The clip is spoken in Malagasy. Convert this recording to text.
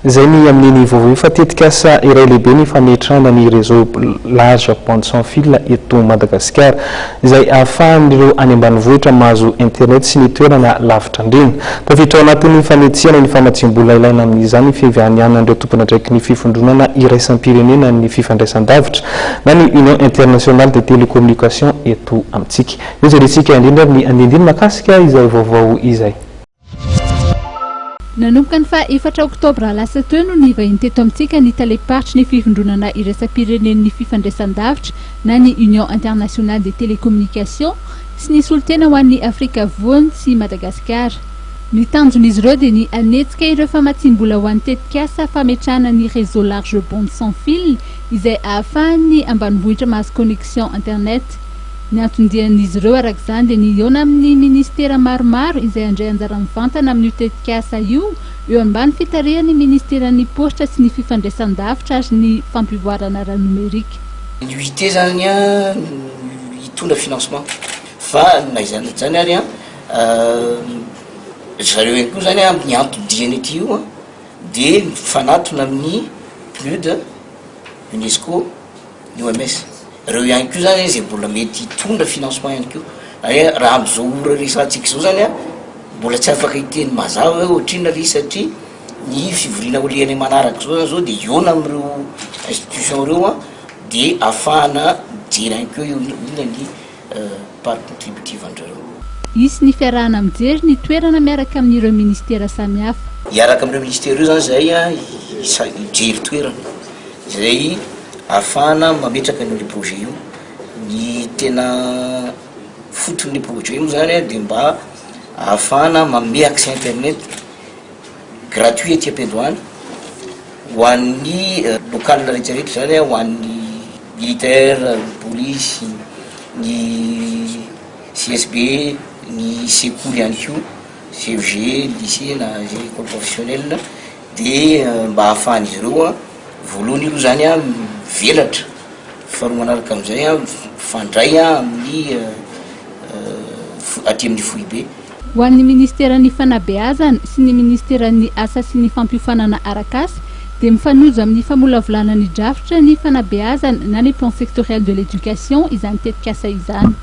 Izay ny amin'iny vaovao io fa tetikasa iray lehibe ny fametrahana ny réseau large bande sans fil eto Madagasikara, izay ahafahan'ireo any ambanivohitra mahazo internet sy ny toerana lavitra andriana. Tafiditra ao anatin'ny fanetsehana ny famatsiam-bola ilaina amin'izany ny fivianianan'ireo tompon'andraikitry ny fivondronana iraisam-pirenena ny fifandraisan-davitra na ny Union Internationale des Télécommunications eto amintsika. Io jerentsika indrindra ny andinindiny mahakasika izay vaovao izay. Nanomboka ny faha efatra oktobra lasa teo no nivahiny teto amintsika ny talem-paritry ny fivondronana iraisam-pirenen'ny fifandraisan-davitra na ny Union Internationale des Télécommunications sy ny solontena ho an'ny Afrika Afovoany sy Madagasikara. Ny tanjon'izy ireo dia ny hanetsika ireo famatsiam-bola ho an'ny tetikasa fametrahana ny réseau large bande sans fil izay ahafahan'ny ambanivohitra mahazo connexion internet. Ny anton-dian'izy ireo araka izany dia ny hihaona amin'ny minisitera maromaro izay handray anjara mivantana amin'io tetikasa io eo ambany fitarihan'ny minisiteran'ny paositra sy ny fifandraisan-davitra ary ny fampivoarana ara-nomerika. Ny UIT zany hitondra financement fa na izany na izany ary an, zareo ihany koa zany amin'ny anton-diany aty io an de mifanatona amin'ny PNUD, Unesco, ny OMS. Ireo ihany koa zany izay mbola mety hitondra financement ihany koa. Ary raha am'izao ora resahantsika izao zany an, mbola tsy afaka hiteny mazava hoe ohatrinona le izy satria ny fivoriana ho alehanay manaraka zao zany zao de hihaona am'ireo institution ireo an, de ahafahana mijery ihany koa hoe inona ny part contributive an-drareo. Hisy ny fiarahana mijery ny toerana miaraka amin'ireo minisitera samihafa. Hiaraka amin'ireo minisitera ireo zany zahay an, hijery toerana izay ahafahana mametraka an'io projet io. Ny tena foton'le projet io zany an de mba ahafahana manome accès internet gratuit aty am-piandohana ho an'ny local rehetrarehetra zany an, ho an'ny militaire, ny polisy, ny CSB, ny sekoly ihany koa, CEG, lycée na école professionnelle de mba ahafahan'izy ireo an, voalohany aloha zany an mivelatra, faharoa manaraka am'izay an mifandray amin'ny aty amin'ny foibe. Ho an'ny minisiteran'ny Fanabeazana sy ny minisiteran'ny Asa sy ny Fampiofanana arak'asa dia mifanojo amin'ny famolavolana ny drafitra ny fanabeazana na ny plan sectoriel de l'éducation izany tetikasa izany.